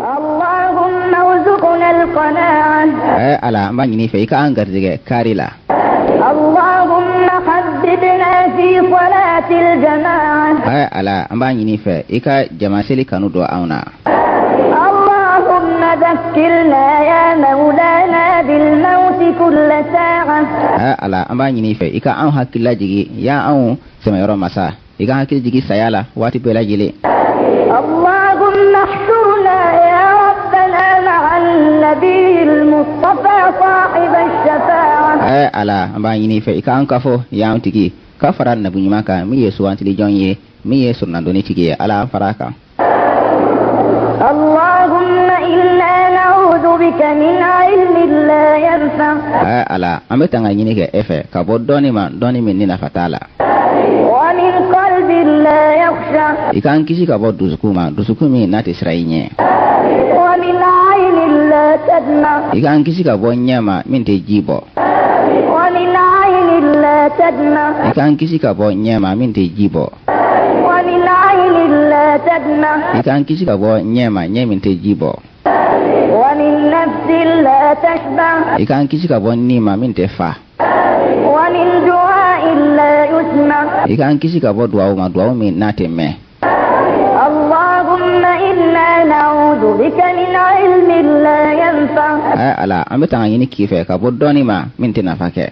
اللهم ارزقنا القناعة. Ala, an b'a ɲini i fɛ, i ka an garijɛgɛ kaari la. اللهم حببنا في صلاة الجماعة. Ala, an b'a ɲini i fɛ, i ka jamaseli kanu don anw na. اللهم ذكرنا يا مولانا بالموت كل ساعة. Ala, an b'a ɲini i fɛ, i ka anw hakili lajigi, ya anw sɛmɛyɔrɔ masa, i ka hakili jigi saya la waati bɛɛ lajɛlen. اللهم احشرنا يا ربنا مع النبي المصطفى صاحب الشفاعة. Ala, an b'a ɲini i fɛ, i ka an kafo, ya an tigi, ka fara nabi ɲuman kan min ye sugantili jɔn ye, min ye sɔrɔnadonni tigi ye. Ala, an fara a kan. اللهم إنا نعوذ بك من علم لا ينفع، Ala, an bɛ tanga ɲini kɛ e fɛ ka bɔ dɔɔni ma, dɔɔni min ni nafa t'a la، ومن قلب لا يخشع، i k'an kisi ka bɔ dusukun ma, dusukun min n'a tɛ siran i ɲɛ، ومن عين لا تدمع، i k'an kisi ka bɔ ɲɛ ma min tɛ ji bɔ، ومن عين لا تدمع، i k'an kisi ka bɔ ɲɛ ma min tɛ ji bɔ، ومن عين لا تدمع، i k'an kisi ka bɔ ɲɛ ma, ɲɛ min tɛ ji bɔ، ومن نفس لا تشبع، i k'an kisi ka bɔ ni ma min tɛ fa، ومن دعاء لا يسمع. i k'an kisi ka bɔ duwawu ma, duwawu min n'a tɛ mɛn. اللهم إنا نعوذ بك من علم لا ينفع، Ala, an bɛ tanga ɲini k'i fɛ ka bɔ dɔɔni ma min tɛ nafa kɛ،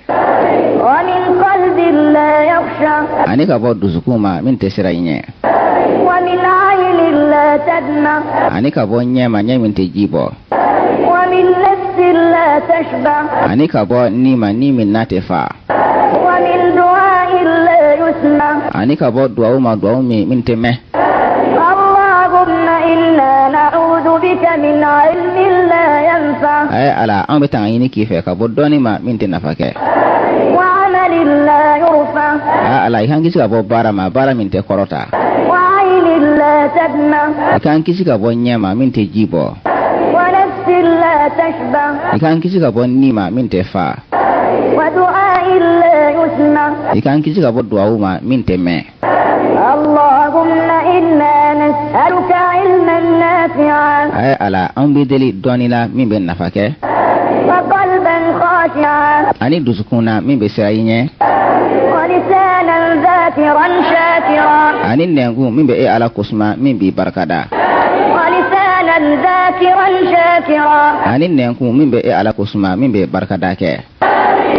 ومن قلب لا يخشع، ani ka bɔ dusukun ma min tɛ siran i ɲɛ، ومن عين لا تدمع، ani ka bɔ ɲɛ ma, ɲɛ min tɛ ji bɔ، ومن نفس لا تشبع، ani ka bɔ ni ma, ni min n'a tɛ fa، ومن دعاء لا يسمع. ani ka bɔ duwawu ma, duwawu min tɛ mɛn. اللهم إنا نعوذ بك من علم لا ينفع، Ala, an bɛ tanga ɲini k'i fɛ ka bɔ dɔɔni ma min tɛ nafa kɛ، وعمل لا يرفع، Ala, i k'an kisi ka bɔ baara ma, baara min tɛ kɔrɔta، وعين لا تدمع، i k'an kisi ka bɔ ɲɛ ma min tɛ ji bɔ، ونفس لا تشبع، i k'an kisi ka bɔ ni ma min tɛ fa، ودعاء لا يسمع. i k'an kisi ka bɔ duwawu ma min tɛ mɛn. اللهم إنا نسألك علما نافعا، Ala, an bɛ deli dɔɔni la min bɛ nafa kɛ، وقلبا خاشعا، ani dusukun na min bɛ siran i ɲɛ، ولسانا ذاكرا شاكرا، ani nɛnkun min bɛ e Ala kosuma, min b'i barikada، ولسانا ذاكرا شاكرا، ani nɛnkun min bɛ e Ala kosuma, min bɛ barikada kɛ،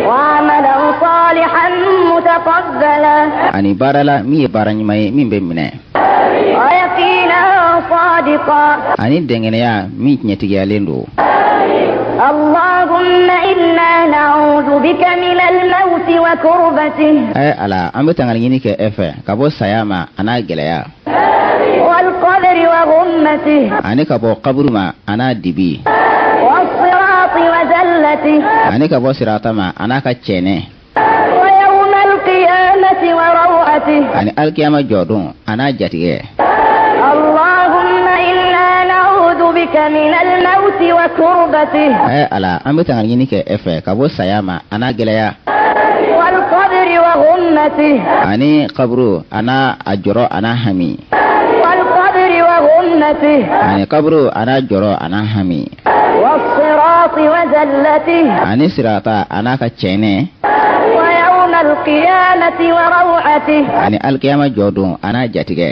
وعملا صالحا متقبلا، ani baara la min ye baara ɲuman ye min bɛ minɛ، ويقينا صادقا. ani dɛngɛnɛya min tiɲɛtigiyalen don. اللهم إنا نعوذ بك من الموت وكربته، Ala, an bɛ tangani ɲini kɛ e fɛ ka bɔ saya ma a n'a gɛlɛya، والقبر وغمته، ani ka bɔ kaburu ma a n'a dibi، والصراط وزلته، ani ka bɔ sirata ma a n'a ka cɛnɛ، ويوم القيامة وروعته. ani alikiyama jɔdon a n'a jatigɛ. اللهم إنا نعوذ بك من الموت وكربته، Ala, an bɛ tangani ɲini kɛ e fɛ ka bɔ saya ma a n'a gɛlɛya، والقبر وغمته، ani kaburu a n'a a jɔrɔ a n'a hami، والقبر وغمته، ani kaburu a n'a jɔrɔ a n'a hami، والصراط وزلته، ani sirata a n'a ka cɛnɛ، ويوم القيامة وروعته. ani alikiyama jɔdon a n'a jatigɛ.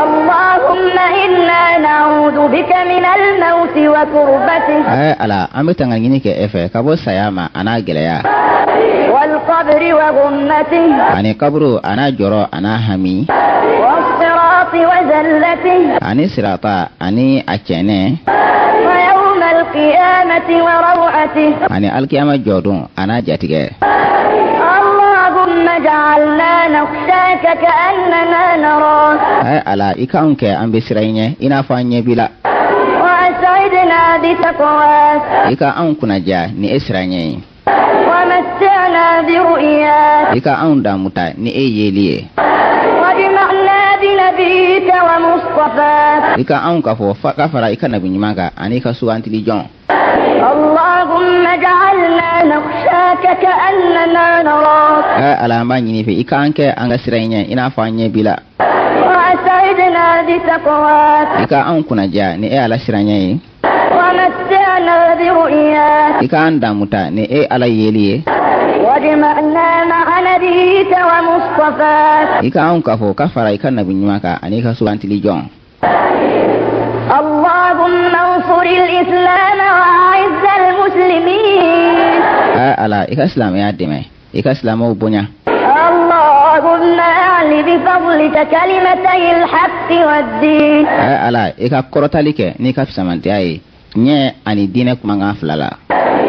اللهم إنا نعوذ بك من الموت وكربته، Ala, an bɛ tanga ɲini kɛ e fɛ ka bɔ saya ma a n'a gɛlɛya، والقبر وغمته، ani kaburu a n'a jɔrɔ a n'a hami، والصراط وزلته، ani sirata ani a cɛnɛ، ويوم القيامة وروعته. ani alikiyama jɔdon a n'a jatigɛ. اللهم اجعلنا نخشاك كأننا نراك، Ala, i k'anw kɛ an bɛ siran i ɲɛ i n'a fɔ an ɲɛ b'i la، وأسعدنا بتقواك، i ka anw kunnaja ni e siran ɲɛ ye، ومتعنا برؤياك، i ka anw damuta ni e yeli ye، واجمعنا بنبيك ومصطفاك. i ka anw ka fɔ ka fara i ka nabi ɲuman kan ani i ka sugantili jɔn. اللهم اجعلنا نخشاك كأننا نراك، Ala, an b'a ɲini i fɛ, i k'an kɛ an ka siran i ɲɛ i n'a fɔ an ɲɛ b'i la، وأسعدنا وأسعدنا بتقواك I ka anw kunnadiya ni e Ala siranya ye. ومتعنا برؤياك I ka an damuta ni e Ala yeli ye. واجمعنا مع نبيك ومصطفاك I ka anw kafo ka fara i ka nabi ɲuman kan ani i ka sugantili jɔn. اللهم انصر الإسلام وأعز المسلمين A Ala, i ka silamɛya dɛmɛ, i ka silamɛw bonya. اللهم أعل بفضلك كلمتي الحق والدين A Ala, i ka kɔrɔtali kɛ n'i ka fisamantiya ye ɲɛ ani diinɛ kumakan fila la.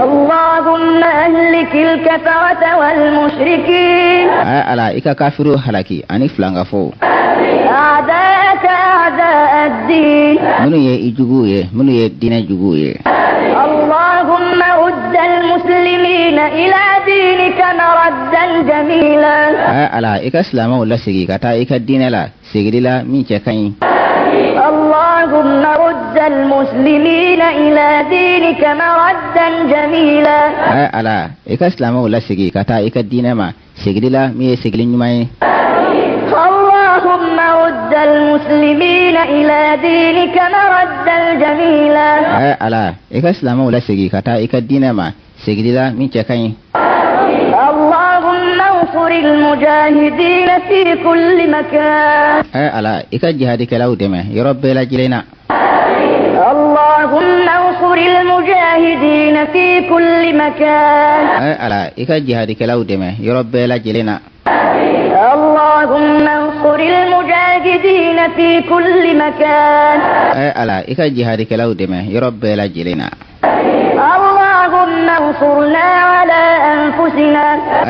اللهم أهلك الكفرة والمشركين A Ala, i ka kafiriw halaki ani filankafow, أعداءك أعداء الدين minnu ye i juguw ye, minnu ye diinɛ juguw ye. اللهم رد المسلمين إلى دينك مردا جميلا A Ala, i ka silamɛw lasegi ka taa i ka diinɛ la segili la min cɛ ka ɲi. اللهم رد المسلمين إلى دينك مردا جميلا A Ala, i ka silamɛw lasegi ka taa i ka diinɛ ma segili la min ye segili ɲuman ye. اللهم رد المسلمين إلى دينك مردا جميلا A Ala, i ka silamɛw lasegi ka taa i ka diinɛ ma segili la min cɛ ka ɲi. اللهم انصر المجاهدين في كل مكان A Ala, i ka jihadikɛlaw dɛmɛ yɔrɔ bɛɛ lajɛlen na. اللهم انصر المجاهدين في كل مكان A Ala, i ka jihadikɛlaw dɛmɛ yɔrɔ bɛɛ lajɛlen na. اللهم انصر المجاهدين في كل مكان A Ala, i ka jihadikɛlaw dɛmɛ yɔrɔ bɛɛ lajɛlen na. اللهم انصرنا على أنفسنا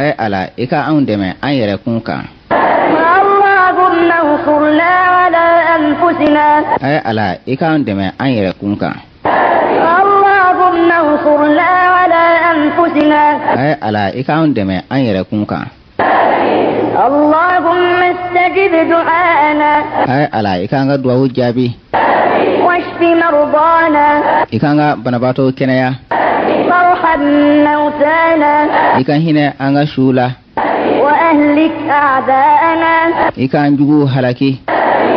A Ala, i ka anw dɛmɛ an yɛrɛ kun kan. اللهم انصرنا على أنفسنا A Ala, i k'an dɛmɛ an yɛrɛ kun kan. اللهم انصرنا على أنفسنا A Ala, i k'an dɛmɛ an yɛrɛ kun kan. اللهم استجب دعاءنا A Ala, i k'an ka duwawu jaabi. واشف مرضانا I k'an ka banabaatɔw kɛnɛya. وارحم موتانا I ka hinɛ an ka suw la. وأهلك أعداءنا I k'an juguw halaki.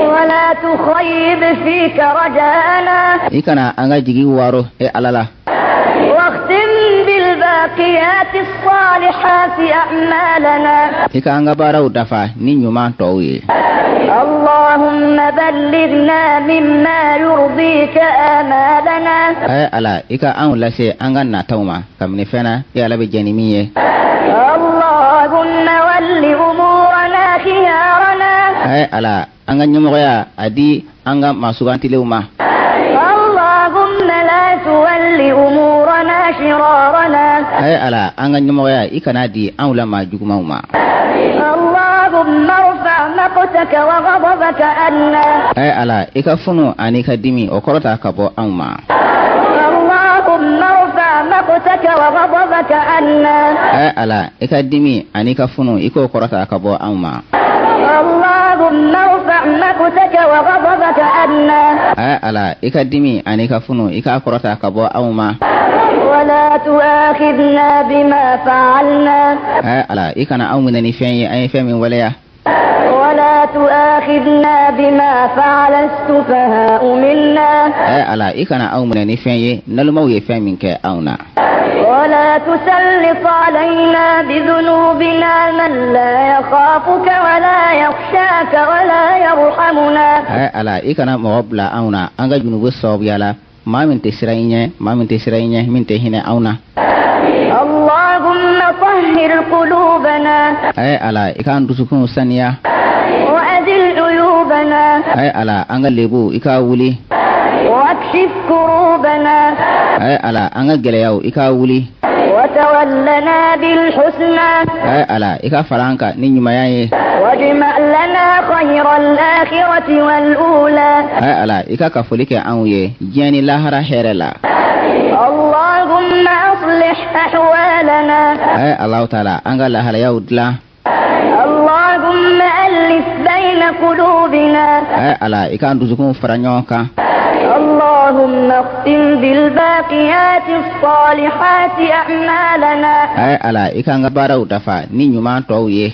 ولا تخيب فيك رجاءنا I kana an ka jigi waaro e Ala la. واختم بالباقيات الصالحات أعمالنا I k'an ka baaraw dafa ni ɲuman tɔw ye. اللهم بلغنا مما يرضيك آمالنا A Ala, i ka anw lase an ka nataw ma kabini fɛn na e Ala bɛ jɛn ni min ye. اللهم ول أمورنا خيارنا A Ala, an ka ɲɛmɔgɔya a di an ka maasugantilenw ma. اللهم لا تول أمورنا شرارنا A Ala, an ka ɲɛmɔgɔya i kana di anw la maa jugumanw ma. اللهم ارفع مقتك وغضبك عنا A Ala, i ka funu ani ka dimi o kɔrɔta ka bɔ anw ma. اللهم ارفع مقتك وغضبك عنا A Ala, i ka dimi ani ka funu i k'o kɔrɔta ka bɔ anw ma. اللهم ارفع مقتك وغضبك عنا A Ala, i ka dimi ani ka funu i k'a kɔrɔta ka bɔ anw ma. ولا تؤاخذنا بما فعلنا A Ala, i kana anw minɛ ni fɛn ye an ye fɛn min waleya. ولا تؤاخذنا بما فعل السفهاء منا A Ala, i kana anw minɛ ni fɛn ye nalomaw ye fɛn min kɛ anw na. ولا تسلط علينا بذنوبنا من لا يخافك ولا يخشاك ولا يرحمنا A Ala, i kana mɔgɔ bila anw na an ka junubu sababuya la, maa min tɛ siran i ɲɛ, maa min tɛ siran i ɲɛ, min tɛ hinɛ anw na. اللهم طهر قلوبنا A Ala, i k'an dusukunw saniya. وأزل عيوبنا A Ala, an ka lebuw i k'a wuli. واكشف كروبنا A Ala, an ka gɛlɛyaw i k'a wuli. وتولنا بالحسنى A Ala, i ka fara an kan ni ɲumanya ye. واجمع لنا خير الآخرة والأولى A Ala, i ka kafoli kɛ anw ye diɲɛ ni lahara hɛrɛ la. اللهم أصلح أحوالنا A Alahu taala, an ka lahalayaw dilan. اللهم ألف بين قلوبنا A Ala, i k'an dusukunw fara ɲɔgɔn kan. اللهم اختم بالباقيات الصالحات أعمالنا A Ala, i k'an ka baaraw dafa ni ɲuman tɔw ye.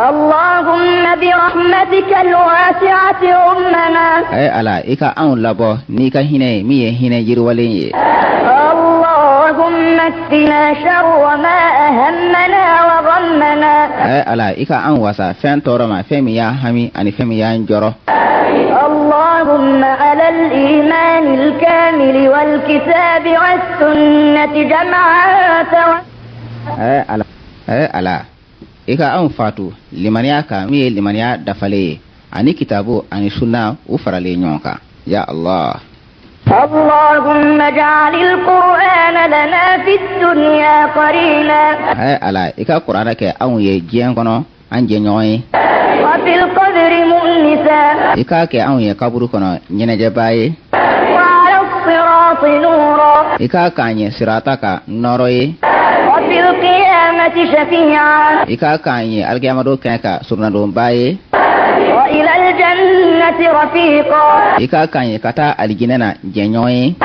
اللهم برحمتك الواسعة أمنا. Ɛ Ala, i ka anw labɔ n'i ka hinɛ ye, min ye hinɛ yiriwalen ye. اللهم اكفنا شر ما أهمنا وغمنا. Ɛ Ala, i ka an wasa fɛn tɔɔrɔ ma, fɛn min y'an hami ani fɛn min y'an jɔrɔ. اللهم على الإيمان الكامل والكتاب والسنة جمعا. Ɛ Ala, ɛ Ala, i ka anw fatu limaniya kan, min ye limaniya dafalen ye, ani kitabu ani sunna u faralen ɲɔgɔn kan, ya Allah. اللهم اجعل القرآن لنا في الدنيا قرينا. Ɛ Ala, i ka Kuranɛ kɛ anw ye diɲɛ kɔnɔ an jɛɲɔgɔn ye. وفي القبر مؤنسا. I k'a kɛ anw ye kaburu kɔnɔ ɲɛnajɛbaa ye. وعلى الصراط نورا. I k'a k'an ye sirata kan nɔrɔ ye. وفي القيامة شفيعا. I k'a k'an ye alikiyamadon kɛnɛ kan surunadonba ye. وإلى الجنة رفيقا. I k'a k'an ye ka taa alijinɛ na jɛɲɔgɔn ye.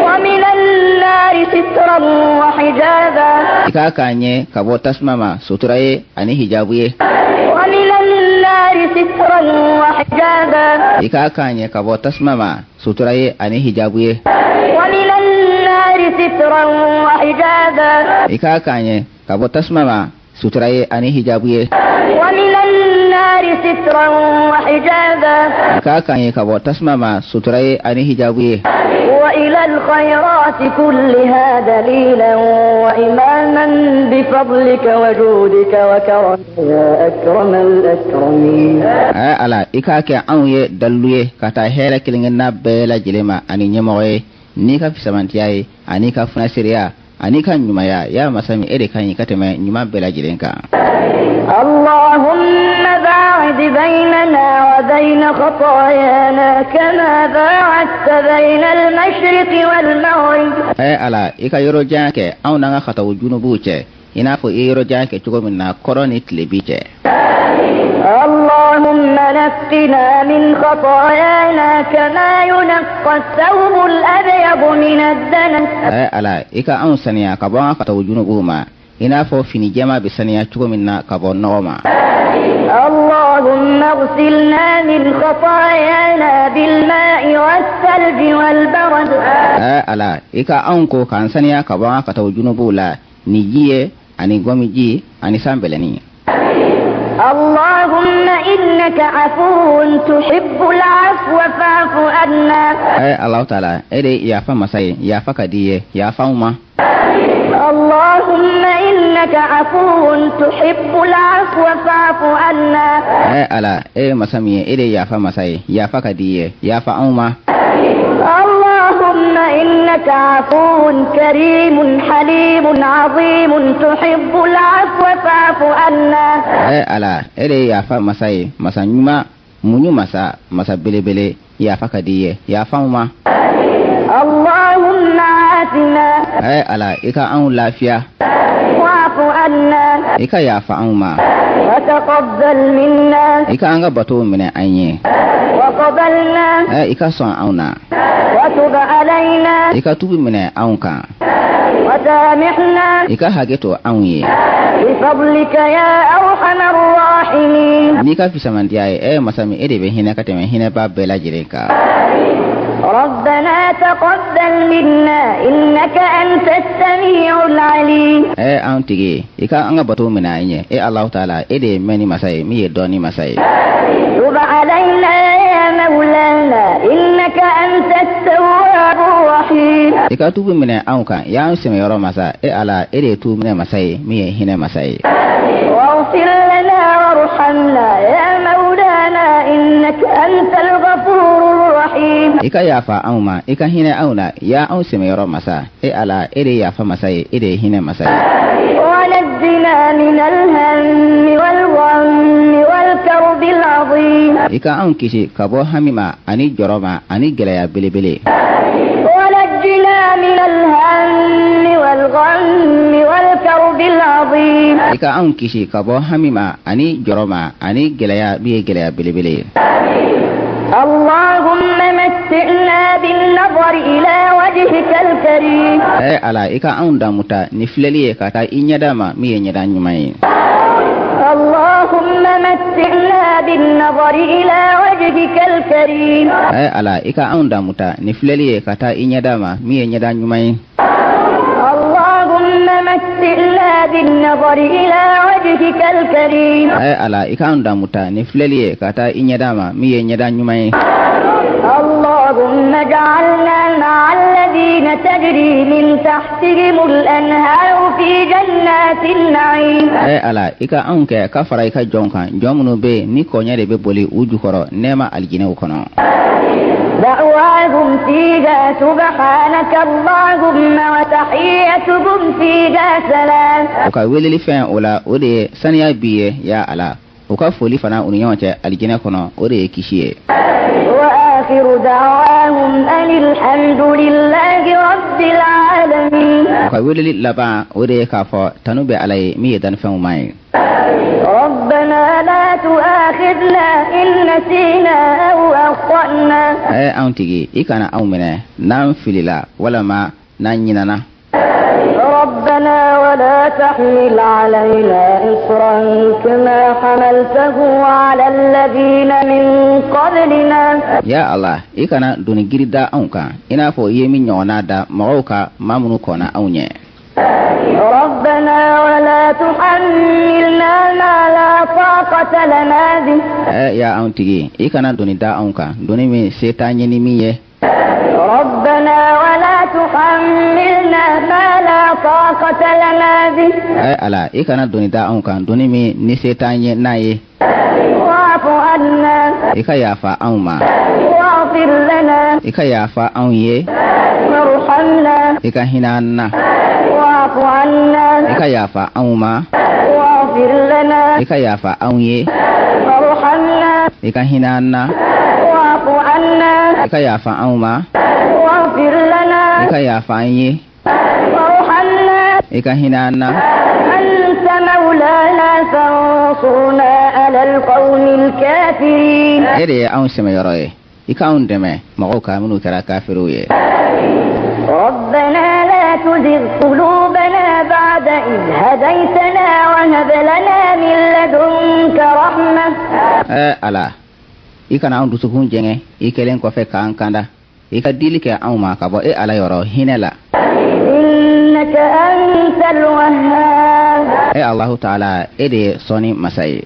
ومن النار سترا وحجابا. I k'a k'an ye ka bɔ tasuma ma sutura ye ani hijabu ye. ومن النار سترا وحجابا. I k'a k'an ye ka bɔ tasuma ma sutura ye ani hijabu ye. ومن النار سترا وحجابا. I k'a k'an ye ka bɔ tasuma ma sutura ye ani hijabu ye. ومن النار سترا وحجابا. I k'a k'an ye ka bɔ tasuma ma sutura ye ani hijabu ye. وإلى الخيرات كلها دليلا وإماما بفضلك وجودك وكرمك يا أكرم الأكرمين. Ɛ Ala, i k'a kɛ anw ye dalilu ye ka taa hɛrɛ kelenkelenna bɛɛ lajɛlen ma ani ɲɛmɔgɔ ye n'i ka fisamantiya ye ani ka funaseriya ani ka ɲumanya, ya masa min e de ka ɲi ka tɛmɛ ɲuman bɛɛ lajɛlen kan. اللهم باعد بيننا وبين خطايانا كما باعدت بين المشرق والمغرب. Ɛ Ala, i ka yɔrɔ jan kɛ anw n'an ka kataw junubuw cɛ, i n'a fɔ i ye yɔrɔ jan kɛ cogo min na kɔrɔ ni tilebi cɛ. اللهم نقنا من خطايانا كما ينقى الثوب الأبيض من الدنس. Ɛ Ala, i ka anw saniya ka bɔ an ka kataw junubuw ma, i n'a fɔ fini jɛma bɛ saniya cogo min na ka bɔ nɔgɔ ma. اللهم اغسلنا من خطايانا بالماء والثلج والبرد. Ɛ Ala, i ka anw ko k'an saniya ka bɔ an ka kataw junubuw la ni ji ye ani gɔmiji ani sanbɛlɛni. اللهم إنك عفو تحب العفو فاعف عنا. Ɛ Alahu taala, e de ye yafa masa ye, yafa ka di i ye, yafa anw ma. اللهم إنك عفو تحب العفو فاعف عنا. Ɛ Ala, e ye masa min ye, e de ye yafa masa ye, yafa ka di i ye, yafa anw ma. اللهم إنك عفو كريم حليم عظيم تحب العفو فاعف عنا. Ɛ Ala, e de ye yafa masa ye, masa ɲuman, muɲu masa, masa belebele, yafa ka di i ye, yafa anw ma. اللهم عافنا. Ɛ Ala, i ka anw lafiya. واعف عنا. I ka yafa anw ma. وتقبل منا. I ka an ka batow minɛ an ye. وقبلنا. Ɛ, i ka sɔn anw na. وتب علينا. I ka tubi minɛ anw kan. وسامحنا. I ka hakɛ to anw ye. بفضلك يا أرحم الراحمين. N'i ka fisamandiya ye, ɛ masa min e de bɛ hinɛ ka tɛmɛ hinɛba bɛɛ lajɛlen kan. ربنا تقبل منا إنك أنت السميع العليم. Ɛ an tigi, i ka an ka bato minɛ an ye, e Alahu taala, e de ye mɛnni masa ye, min ye dɔnni masa ye. تب علينا يا مولانا إنك أنت التواب الرحيم. I ka tubi minɛ anw kan, y'an sɛmɛyɔrɔ masa, e Ala, e de ye tubi minɛ masa ye, min ye hinɛ masa ye. واغفر لنا وارحمنا يا مولانا إنك أنت الغفور الرحيم. I ka yafa anw ma, i ka hinɛ anw na, ya anw sɛmɛyɔrɔ masa, e Ala, e de ye yafa masa ye, e de ye hinɛ masa ye. ونجنا من الهم والغم والكرب العظيم. I ka anw kisi ka bɔ hami ma ani jɔrɔ ma ani gɛlɛya belebele. ونجنا من الهم والغم والكرب العظيم. I ka anw kisi ka bɔ hami ma ani jɔrɔ ma ani gɛlɛya min ye gɛlɛya belebele ye. اللهم متعنا بالنظر إلى وجهك الكريم. Ɛ Ala, i ka anw damuta ni filɛli ye ka taa i ɲɛda ma, min ye ɲɛda ɲuman ye. اللهم متعنا بالنظر إلى وجهك الكريم. Ɛ Ala, i ka anw damuta ni filɛli ye ka taa i ɲɛda ma min ye ɲɛda ɲuman ye. اللهم متعنا بالنظر إلى وجهك الكريم. Ɛ Ala, i ka anw damuta ni filɛli ye ka taa i ɲɛda ma min ye ɲɛda ɲuman ye. اللهم اجعلنا مع الذين تجري من تحتهم الأنهار في جنات النعيم. Ɛ Ala, i ka anw kɛ ka fara i ka jɔnw kan, jɔn minnu bɛ yen ni kɔɲɛ de bɛ boli u jukɔrɔ nɛɛma alijinɛw kɔnɔ. دعواهم فيها سبحانك اللهم وتحيتهم فيها سلام. U ka weleli fɛn o la, o de ye saniya b'i ye, ya Ala. U ka foli fana u ni ɲɔgɔn cɛ alijinɛ kɔnɔ, o de ye kisi ye. وآخر دعواهم أن الحمد لله رب العالمين. U ka weleli laban, o de ye k'a fɔ tanu bɛ Ala ye min ye dannifɛnw ma ye. ربنا لا تؤاخذنا إن نسينا أو أخطأنا. Ɛ anw tigi, i kana anw minɛ n'an filila walama n'an ɲinana. ربنا ولا تحمل علينا إصرا كما حملته على الذين من قبلنا. Ya Ala, i kana doni giri da anw kan i n'a fɔ i ye min ɲɔgɔnna da mɔgɔw ka maa minnu kɔnna anw ɲɛ. ربنا ولا تحملنا ما لا طاقة لنا به. Ɛ ya anw tigi, i kana doni da anw kan, doni min se t'an ye ni min ye. ربنا ولا تحملنا ما لا طاقة لنا به. Ɛ Ala, i kana doni da anw kan, doni min ni se t'an ye n'a ye. واعف عنا. I ka yafa anw ma. واغفر لنا. I ka yafa anw ye. وارحمنا. I ka hinɛ an na. واعف عنا. I ka yafa anw ma. واغفر لنا. I ka yafa anw ye. وارحمنا. I ka hinɛ an na. واعف عنا. I ka yafa anw ma. واغفر لنا. I ka yafa an ye. وارحمنا. I ka hinɛ an na. أنت مولانا فانصرنا على القوم الكافرين. E de ye anw sɛmɛyɔrɔ ye, i k'anw dɛmɛ mɔgɔw kan minnu kɛra kafiriw ye. ربنا لا تزغ قلوبنا بعد إذ هديتنا وهب لنا من لدنك رحمة. Ɛ Ala, i kana anw dusukun jɛngɛ i kɛlen kɔfɛ k'an kanda. I ka dili kɛ anw ma ka bɔ e Ala yɔrɔ hinɛ la. إنك أنت الوهاب. E Alahu taala, e de ye sɔnni masa ye.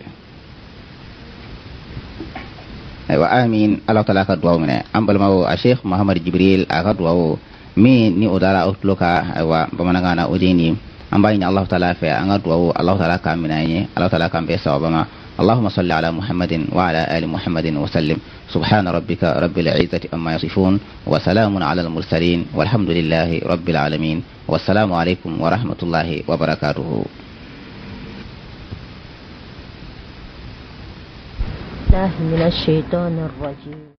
Ayiwa, amin. Ala taala ka duwawu minɛ. An balimaw, a Sheikh Muhammad Jibril a ka duwawu min ni o dara aw tulo ka, ayiwa, bamanankan na, o de ye nin. An b'a ɲini Alahu taala fɛ, an ka duwawu, Alahu taala k'a minɛ an ye. Alahu taala k'an bɛn sawaba ma. اللهم صل على محمد وعلى آل محمد وسلم. سبحان ربك رب العزة عما يصفون وسلام على المرسلين والحمد لله رب العالمين، والسلام عليكم ورحمة الله وبركاته. الله من الشيطان الرجيم.